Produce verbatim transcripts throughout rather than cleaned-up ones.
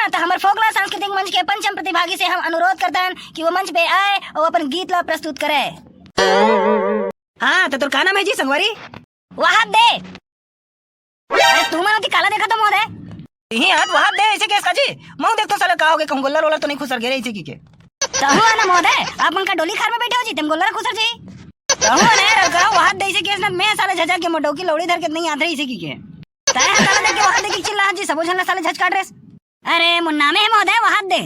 त हमर फोकला सांस्कृतिक मंच के पंचम प्रतिभागी से हम अनुरोध करथन कि वो मंच पे आए अउ अपन गीत ला प्रस्तुत करे। हाँ, त तोर का नाम हे जी, संगवारी? वहाब दे। अरे, तुमन ओती काला देखत हो महोदय? इही हाथ वहाब दे, अइसे केस का जी? महूँ देखथों साले का होगे, कहूँ गोल्लर वोल्लर तो नहीं खुसर गे रे, अइसे कहिके। तहूँ आना महोदय, आप मन का डोली खार में बइठे हो जी, तेम गोल्लर खुसर जी। तहूँ आना यार, का वहाब दे, अइसे केस ना, मैं साले झझक गे, मोर डौकी लौड़ी धर के नहीं आत रही, अइसे कहिके। तैं हा काला देख के वहाब दे के चिल्ला जी, सबो झन ला साले झचकाट रेस। अरे, मोर नामे हे महोदय, वहाब दे।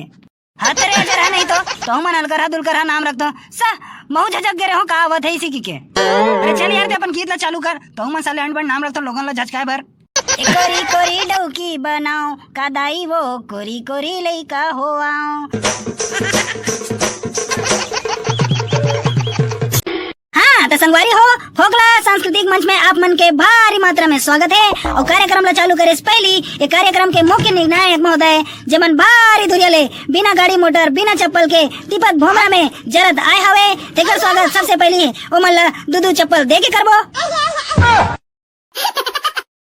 हत रे, अजर है नहीं तो, तहूँ मन अलकरहा दुलकरहा नाम रखथो। सा, महूँ झझक गे रहूँ, का आवत हे अइसे कहिके। अरे चल यार, तें अपन गीत ला चालू कर, तहूँ मन साले अंट बंट नाम रखथो, लोगन ला झचकाए बर। ए कोरी कोरी डौकी बनाओ, का दाई वो कोरी कोरी लइका होवाओ। हाँ, त संगवारी हो, फोकला सांस्कृतिक मंच में आप मन के भारी मात्रा में स्वागत हे। अउ कार्यक्रम ला चालू करे से पहिली, ये कार्यक्रम के मुख्य निर्णायक महोदय, जेमन भारी दुरिहा ले बिना गाड़ी मोटर, बिना चप्पल के तिपत भोमरा में जरत आए हवे, तेकर स्वागत सबसे पहिली ओमन ला दू दू चप्पल दे के करबो।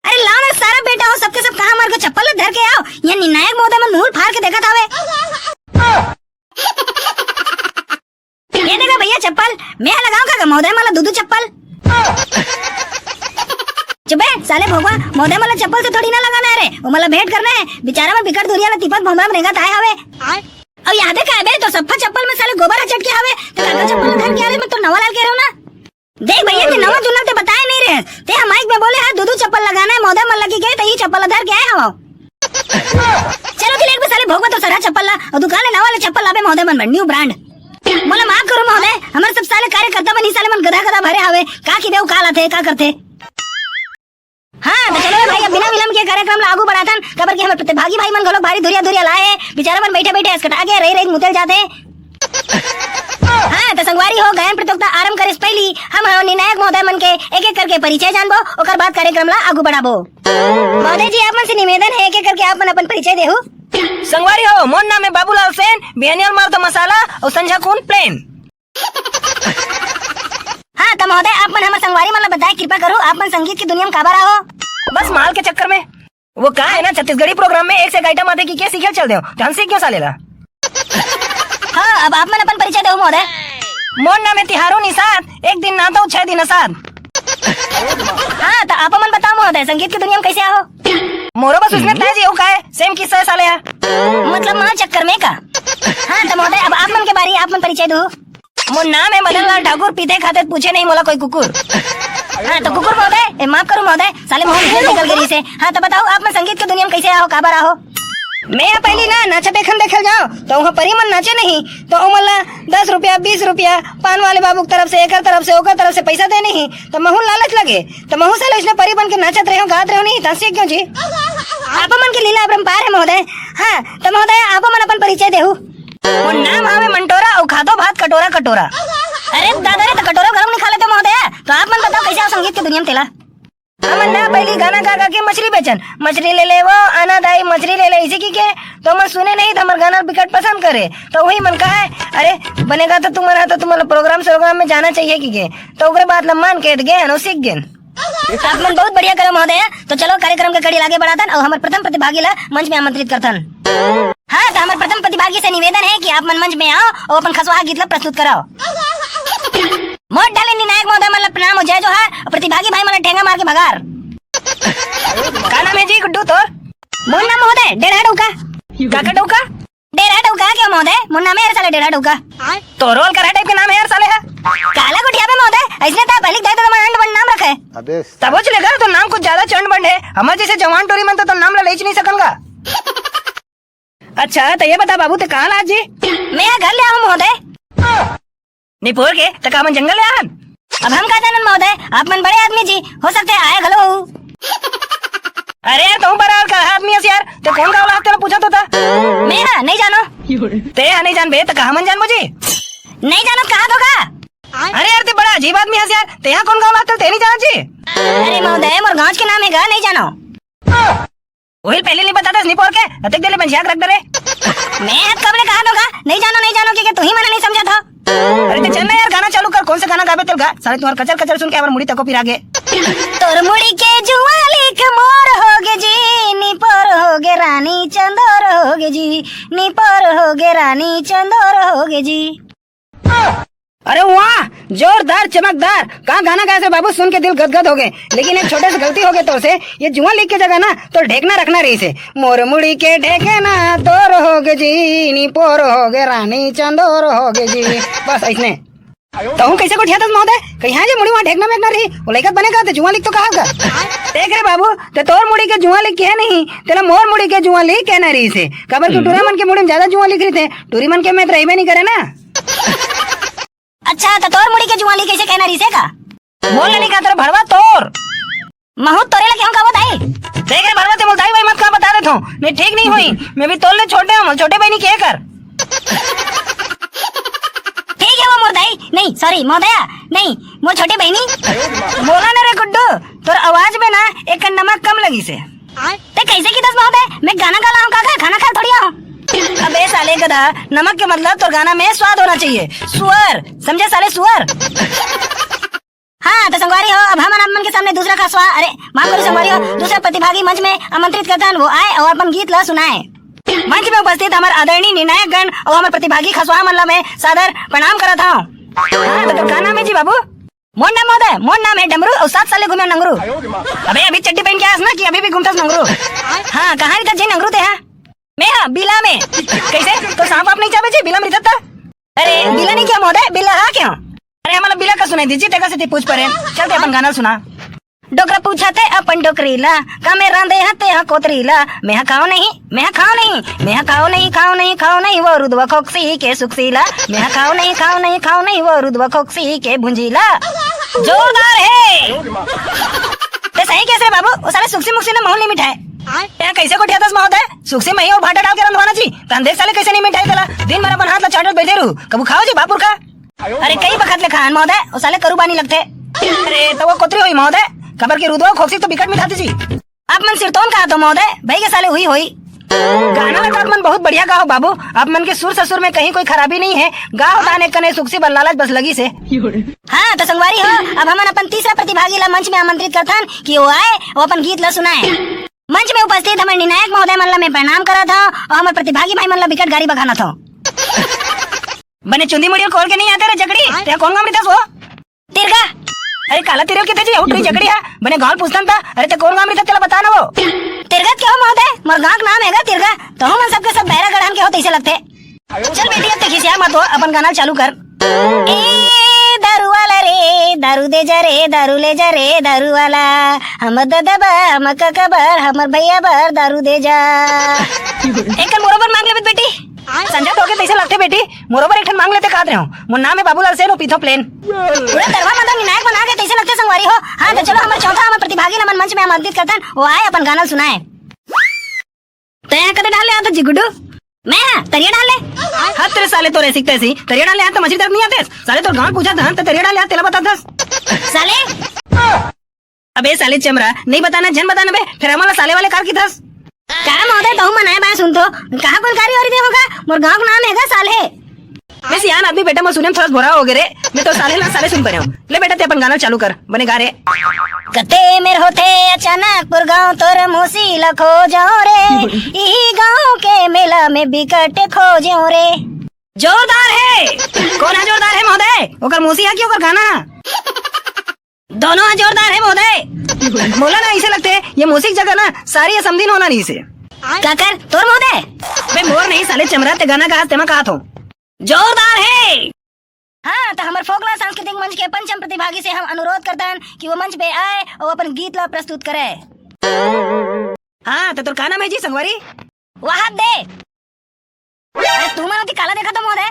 अरे लाओ ना सारा बेटा हो, सबके सब कहाँ मार के चप्पल ला धर के आओ। ये निर्णायक महोदय मन मुंह फाड़ के देखत हवे। ये देखा भैया चप्पल, मैं लगाऊं का महोदय मन ला दू दू चप्पल? चुप बे साले भोगवा, महोदय मन ला चप्पल से थोड़ी ना लगाना हे रे, ओमन ला भेंट करना हे। बेचारा मन बिकट दुरिहा ले तिपत भोमरा में रेंगत आए हवे। अउ याद हे का बे, तोर सफ्फा चप्पल में साले गोबर ह चटके हवे, त काकर चप्पल ला धर के आ रे, मैं तोर नवा लाल कहे रहेंव ना। देख भैया, तें नवा जुन्ना तें बताए नहीं रहे, तें हा माइक में बोले हा, दू दू चप्पल लगाना हे महोदय मन ला कहिके, त इही चप्पल ला धर के आए हवंव। चलो दिल एक बे साले भोगवा तोर सरहा चप्पल ला, अउ दुकान ले नवा ले चप्पल लाबे महोदय मन बर, new brand। मोला माफ करो महोदय, हमर सब साले कार्यकर्ता मन ही साले मन गधा गधा भरे हवे, का कहिबे अउ का लाथे, का करथे। हाँ, त चलो रे भाई, अब बिना विलंब के कार्यक्रम ला आगू बढ़ाथन, काबर कि हमर प्रतिभागी भाई मन घलो भारी दुरिहा दुरिहा लाए हे, बेचारा मन बइठे बइठे असकटा गे, रहि रहि मुतेल जाथे। हाँ, त संगवारी हो, गायन प्रतियोगिता आरंभ करे से पहिली हम ह निर्णायक महोदय मन के एक एक करके परिचय जानबो, ओकर बाद कार्यक्रम ला आगू बढ़ाबो। महोदय जी, आप मन से निवेदन हे, एक एक करके आप मन अपन परिचय देहू। संगवारी हो, मोर नाम हे बाबूलाल सेन, बिहनिया ल मारथों मसाला अउ संझा कुन plain। हाँ, त महोदय, आप मन हमर संगवारी मन ला बताए कृपा करू, आप मन संगीत के दुनिया में काबर आहो? बस माल के चक्कर में। वो का हे ना, छत्तीसगढ़ी प्रोग्राम में एक से एक आइटम आथे कहिके सीखे ल चल देव, त हम सीख गेव साले ला। हाँ, अब आप मन अपन परिचय देहू महोदय। मोर नाम हे तिहारू निषाद, एक दिन नहाथों छह दिन असाद। हाँ, त आप मन बताओ महोदय, संगीत के दुनिया में कइसे आहो? मोरो बस उसने तय जी, वो का हे, same किस्सा हे साले हा। मतलब माल चक्कर में का? हाँ, त महोदय, अब आप मन के बारी, आप मन परिचय दो। मोर नाम हे मदन लाल ठाकुर, पीथे खाथे त पूछे नहीं मोला कोई कुकुर। हाँ, त कुकुर महोदय, ए, माफ करू महोदय, साले मोहन निकल गे रहिसे। हाँ, त बताओ, आप मन संगीत के दुनिया में कइसे आहो, काबर आहो? मैं ह पहिली ना नाचा देखन देखे ल जाओं, त उहाँ परी मन नाचे नहीं, त ओमन ला दस रुपया, बीस रुपया, पान वाले बाबू के तरफ से, एकर तरफ से, ओकर तरफ से पइसा दे नहीं, त महूँ लालच लगे, त महूँ साले अइसने परी बन के नाचत रहेंव, गात रहेंव नहीं, त सीख गेंव जी। आप मन के लीला अपरंपार हे महोदय। हाँ, त महोदय, आप मन अपन परिचय देहू। मोर नाम हवे मंटोरा अउ खाथों भात कटोरा कटोरा। अरे दादा रे, त कटोरा घलो नहीं खा लेते महोदय, त आप मन बताओ कइसे आहो संगीत के दुनिया में तेला? हमन ना पहिली गाना गा गा के मछरी बेचन, मछरी ले ले वो आना दाई, मछरी ले ले, अइसे कहिके, त ओमन सुने नहीं, त हमर गाना बिकट पसंद करे, त उही मन कहे, अरे बने गा त तुमन हा, त तुमन ला प्रोग्राम सरोग्राम में जाना चाहिए कहिके, त ओकरे बात ला मान के त गेन अउ सीख गेन। आप मन बहुत बढ़िया करो महोदय, त चलो कार्यक्रम के कड़ी ला आगे बढ़ाथन अउ हमर प्रथम प्रतिभागी ला मंच में आमंत्रित करथन। हाँ, त हमर प्रथम प्रतिभागी से निवेदन हे कि आप मन मंच में आओ अउ अपन खसवाहा गीत ला प्रस्तुत कराओ। मोर डाले निर्णायक महोदय मन ला प्रणाम अउ जय जोहार, अउ प्रतिभागी भाई मन ला ठेंगा मार के भगार। का नाम हे जी गुड्डू तोर? मोर नाम महोदय डेढ़ा डौका। का का डौका? डेढ़ा डौका का महोदय? मोर नाम हे यार साले डेढ़ा डौका। तोरो अलकरहा type के नाम हे यार साले हा। काला गोठियाबे महोदय, अइसने त पहिली के दाई ददा मन अंट बंट नाम रखे। अबे तभो चलेगा, तोर नाम कुछ ज्यादा चंट बंट हे। हमर जइसे जवान टोरी मन तो तोर नाम ला लेच नहीं सकन गा। अच्छा, त ये बता बाबू, तें कहाँ ला आज जी? मैं ह घर ले आहूँ महोदय। निपोर के, त का हमन जंगल ले आहन? अब हम का जानन महोदय, आप मन बड़े आदमी जी, हो सकथे आए घलो हो। अरे यार, तहूँ बड़ा अलकरहा आदमी हस यार, तें कोन गाँव ला हस तेला पूछत होता? मैं ह, नहीं जानो। तें ह नहीं जानबे, त का हमन जानबो जी? नहीं जानत कहा तो का? अरे यार, तें बड़ा अजीब आदमी हस यार, तें ह कोन गाँव ला हस तेला तें नहीं जानत जी? अरे महोदय, मोर गाँव के नाम हे गा, नहीं जानो। ओही ल पहिली नहीं बतातेस निपोर के, अतेक देर ले बंझिया के रख डरे। मैं ह कब ले कहा दोगा, नहीं जानो, नहीं जानो, के, के तुही मन नहीं समझत हो। अरे त चल ना यार, गाना चालू कर, कोन से गाना गाबे तेला गा, साले तुम्हर कचर कचर सुन के हमर मुड़ी तको पिरा गे। तोर मुड़ी के जुआँ लिख मोर होगे जी, निपोर होगे रानी चंदोर हो। होगे जी, निपोर होगे रानी चंदोर होगे जी। अरे वाह, जोरदार, चमकदार। का गाना गाए से बाबू, सुन के दिल गदगद हो गए। लेकिन एक छोटे से गलती हो गए तोर से, ये जुआ लीक के जगह ना तो ढेकना रखना रहिसे। मोर मुड़ी के ढेकना तोर होगे जी, निपोर होगे रानी चंदोर होगे जी। बस ऐसने। तहूँ कैसे गोठियाथस महोदय? कहिया जे मुड़ी वहाँ ढेकना मेकना रही, वो लइका बने का, ते जुआ लीक तो कहा का? देख रे बाबू, ते तोर मुड़ी के जुआ लीक किहे नहीं, तेला मोर मुड़ी के जुआ लीक कहना रहिसे। काबर कि टूरा मन के मुड़ी में ज्यादा जुआ लीक रहिथे, टूरी मन के में तो रहिबे नहीं करे ना। अच्छा, तो तोर मुड़ी के जुआ लीक कैसे कहना रहिसे का? मोर ले नहीं कहत रे भड़वा, तोर। महूँ तोरे लगे हूँ का वो दाई? देख रे भड़वा, ते मोर दाई भाई मत का बता देत हूँ, नहीं ठीक नहीं हुई। मैं भी तोर ले छोटे हूँ, छोटे बहनी के कर। ठीक है वो मोर दाई, नहीं सॉरी महोदया, नहीं मोर छोटे बहनी। बोला ना रे गुड्डू, तोर आवाज में ना एक नमक कम लगिसे। ते कैसे किथस महोदय? मैं गाना गा ला हूँ का, खाना खा थोड़ी हूँ। अबे साले गधा, नमक के मतलब तोर गाना में स्वाद होना चाहिए। सुअर, समझे साले सुअर? हाँ, तो संगवारी हो, अब हमन आप मन के सामने दूसरा खसवा, अरे, माफ करो संगवारी हो, दूसरा प्रतिभागी मंच में आमंत्रित करथन, वो आए और अपन गीत ला सुनाए। मंच में उपस्थित हमर आदरणीय निर्णायक गण और हमर प्रतिभागी खसवा मन ला मैं सादर प्रणाम करत हूँ। हाँ, तो का नाम है जी बाबू? मोर नाम महोदय, मोर नाम है डमरू और सात साल ले घूमे नंगरू। अबे अभी चड्डी पहन के आस ना कि अभी भी घूमथस नंगरू? हाँ, कहाँ रहता जी नंगरू ते हा? मैं हा बिला में। कैसे? तो सांप आप नहीं चाबे जी, बिला में रहता? अरे बिला नहीं क्या महोदय, बिला हा क्या? अरे हमला बिला का सुनाई दीजिए, तेकर सेती पूछ परे। चल ते अपन गाना सुना। डोकरा पूछा ते अपन डोकरी ला, का मैं रांधे हा ते हा कोतरी ला। मैं हा खाओ नहीं, मैं हा खाओ नहीं, मैं हा खाओ नहीं, खाओ नहीं, खाओ नहीं, वो रुदवा खोकसी के सुकसी ला। मैं हा खाओ नहीं, खाओ नहीं, खाओ नहीं, वो रुदवा खोकसी के भुंजी ला। जोरदार है। ते सही कहे रे बाबू, वो साले सुकसी मुकसी ने महूँ नहीं मिठाए। ते कैसे गोठियाथस महोदय? सुकसी मही और भाटा डाल के रंधवाना जी। तहन देख साले कैसे नहीं मिठाए तेला। दिन भर अपन हाथ ला चाटत बैठे रहू। कभू खाओ जी बापुर का। अरे कई बखत ले खान महोदय, वो साले करू बानी लगथे। अरे तो वो कोतरी होई महोदय, काबर के रुदवा खोकसी तो बिकट मिठाथे जी। आप मन सिरतोन कहा तो महोदय, भाई के साले हुई होई। गाना ला तो आप मन बहुत बढ़िया गाओ बाबू, आप मन के सुर ससुर में कहीं कोई खराबी नहीं है। गाओ दान एक कने सुकसी बर लालच बस लगिसे। हाँ तो संगवारी हो, अब हमन अपन तीसरा प्रतिभागी ला मंच में आमंत्रित करथन कि वो आए, वो अपन गीत ला सुनाए। मंच में उपस्थित हमर निर्णायक महोदय मन ला मैं प्रणाम करत हूँ और हमर प्रतिभागी भाई मन ला बिकट गारी बखानत हूँ। बने चुंदी मुड़िया खोल के नहीं आते रे जकड़ी, ते कोन गाँव में रहथस वो? तिरगा। अरे काला तिरगा किथे जी, आउट रही जकड़ी हा। बने गाँव पूछथन ता, अरे ते कोन गाँव में रहथस तेला बता ना वो। तिरगा के हो महोदय, मोर गाँव के नाम है गा तिरगा। तो हम सबके सब बैरा गढ़न के हो तैसे लगथे। चल बेटी, अब ते खिसिया मत हो, अपन गाना चालू कर। ए दारू वाला रे, दारू दे जा रे, दारू ले जा रे, दारू वाला। हमर ददा बर, हमर कका बर, हमर भैया बर दारू दे जा। एक कन मोरो बर मांग लेबे बेटी। संझा तो के तैसे लगथे बेटी, मोरो बर एक ठन मांग लेते कहत रहे हो। मोर नाम है बाबूलाल सेन, पीथो प्लेन। पूरा दरबार मतलब निर्णायक बना के तैसे लगथे संगवारी हो। हाँ तो चलो हमर चौथा हमर प्रतिभागी ला मन मंच में आमंत्रित करथन, वो आए अपन गाना सुनाए। तैं कते डाल ले आता जी गुड्डू? मैं हा, तरिया डाल ले। हत रे साले तोर ऐसी तैसी, तरिया डाल ले आता, मछली तरफ नहीं आते। साले तोर गाँव पूछा था, तो तरिया डाल ले आता, तेला बता दस। साले। अबे साले चमरा, नहीं बताना, झन बताना बे, फिर हमला साले वाले कार की थस। का महोदय, तहु मन आए बाय सुन तो, कहाँ कोन कारी वारी दे होगा, मोर गाँव का नाम है गा साले। बे सियान आदमी बेटा, मैं सुने में थोड़ा भोरा हो गए रे। मैं तो साले ना साले सुन पा रहे हूँ। ले बेटा, ते अपन गाना चालू कर, बने गा रे। कते मेर होथे अचानकपुर गांव, तोर मौसी ला खोजो रे, इही गांव के मेला में बिकट खोजो रे। जोरदार है। कौन है जोरदार है महोदय? ओकर मौसी है कि ओकर गाना है? दोनों जोरदार है महोदय। मोला ना ऐसे लगते, ये मौसी के जगह ना सारी ये समधिन होना नहीं से। काकर तोर महोदय? बे मोर नहीं साले चमरा, ते गाना कहा, तेमा कहा थो। जोरदार है। हाँ, तो हमर फोकला सांस्कृतिक मंच के पंचम प्रतिभागी से हम अनुरोध करतन कि वो मंच पे आए और अपन गीत ला प्रस्तुत करे। हाँ, तो तोर का नाम है जी संगवारी? वहाद दे। अरे तू मन ओती काला देखा तो महोदय?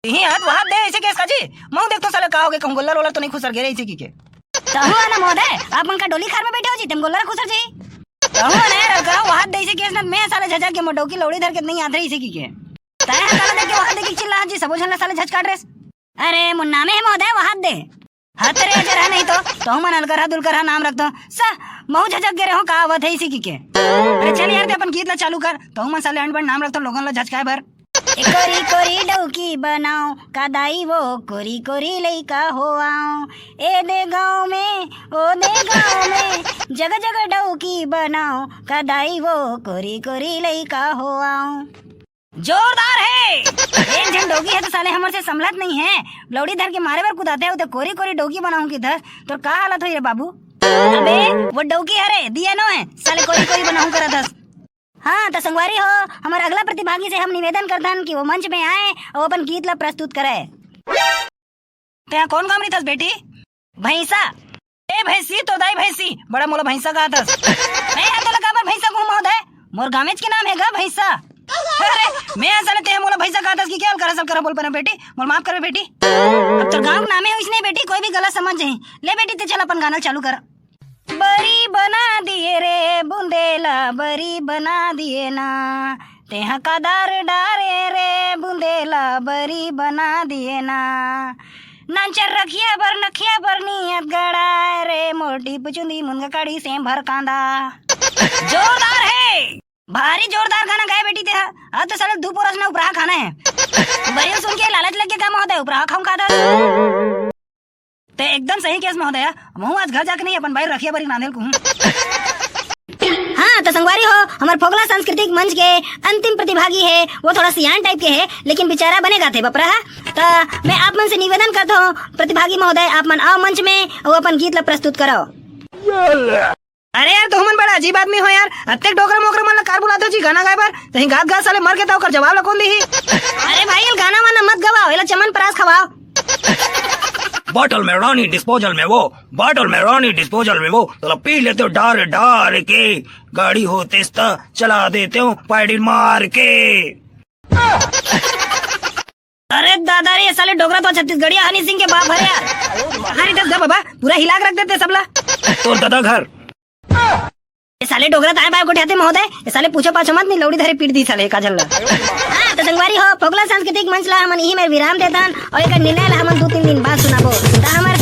इही हाथ वहाद दे ऐसे केस का जी? मऊ देख तो साला का हो गए, कहूँ गोल्लर वोल्लर तो नहीं खुसर गे रे ऐसे की के? तहु आना महोदय, आप मन का डोली खार में बैठे हो जी, तेम गोल्लर खुसर जी। तहु आना यार, अलकरा वहाद दे ऐसे केस ना, मैं साला झझक के मोटौकी लौड़ी धर के नहीं आत रही ऐसे की के? तय काला देख के वहाद दे की चिल्ला जी, सबो झन ला साले झच काट रेस। अरे, मोर नामे है महोदय, वहाद दे। हत रे अजरहा नहीं तो, तहु मन अलकरहा दुलकरहा नाम रख दो। सा, महू झझक गे रहो, का आवत है इसी की के। अरे चल यार, ते अपन गीत ला चालू कर, तहु मन साले अंड बंड नाम रख दो, लोगन ला झचकाए बर। ए कोरी कोरी डौकी बनाओ, का दाई वो कोरी कोरी लइका हो आओ। ए दे गाँव में, ओ दे गाँव में, जग जग डौकी बनाओ, का दाई वो कोरी कोरी लइका हो आओ। जोरदार है। एक झन डौकी है तो साले हमर से संभलत नहीं है, लौड़ी धर के मारे बर कुदाते हो तो कोरी कोरी डौकी बनाऊं की दस, तोर का हालत होई रे बाबू? अबे वो डौकी हरे, दिया नो है, साले कोरी कोरी बनाऊं करत हस। हाँ, त संगवारी हो, हमर अगला प्रतिभागी से हम निवेदन करथन कि वो मंच में आए अउ अपन गीत ला प्रस्तुत करे। तेहा कौन गाँव रहिथस बेटी? भैंसा। ए भैंसी, तो दाई भैंसी, बड़ा मोला भैंसा कहत हस। मैं हा तोला काबर भैंसा कहूँ महोदय? मोर गाँवेच के नाम हे गा भैंसा। अरे, मैं हा साले तेहा मोला भैंसा कहत हस कि क्या? हल्का रसल करा बोल पना बेटी, मोला माफ करबे बेटी। अब तोर गाँव के नामे होइस नहीं बेटी, कोई भी गलत समझ जाही। ले बेटी, ते चल अपन गाना चालू कर। बरी बना दिए रे बुंदेला, बरी बना दिए ना। तेहा कादर डारे रे बुंदेला, बरी बना दिए ना। नांचर रखिया बर नखिया बर नियत गड़ाए रे, मोटी पुचुंदी मुनगा कड़ी से भर कांदा। जोरदार है, भारी जोरदार गाना गाए बेटी तेहा। अब तो साले दू पोरस ना उपराहा खाना है। बरी सुन के लालच लग गया का महोदय, उपराहा खाऊं का दस। ते एकदम सही केस महोदया, महूं आज घर जाके नहीं अपन बाई रखिया बरी नांदेल कहूं। हाँ, त संगवारी हो, हमर फोकला सांस्कृतिक मंच के अंतिम प्रतिभागी हे, वो थोड़ा सियान टाइप के हे, लेकिन बेचारा बने गाथे बपरा हा। त मैं आप मन से निवेदन करत हूँ, प्रतिभागी महोदय, आप मन आओ मंच में, वो अपन गीत ला प्रस्तुत करो। अरे यार, तुमन बड़ा अजीब आदमी हो यार, अतेक डोकरा मोकरा मन ला कार बुलाते हो जी गाना गाए बर, तहीं गात गात साले मर के त ओकर जवाब ला कौन दिही? अरे भाई, ये गाना वाना मत गवाओ, एला चमन परास खवाओ। बॉटल में रानी डिस्पोजल में वो, बॉटल में रानी डिस्पोजल में वो, तोला पी लेते हो डार डार के, गाड़ी होते त चला देते हो पैडिल मार के। अरे दादा रे, ये साले डोकरा तो छत्तीसगढ़िया हनी सिंह के बाप हरे यार। अरे दस गा बाबा, पूरा हिला के रख देते सबला। तोर दादा घर। ये साले डोकरा ताए बाय गोठियाथे महोदय, ये साले पूछो पाछो मत, नहीं लौड़ी धरे पीट दी साले का झल्ला। हाँ, त संगवारी हो, फोकला सांस्कृतिक मंच ला हमन इही में विराम देथन अउ एकर निर्णय ला हमन दू तीन दिन बाद सुनाबो। त हमर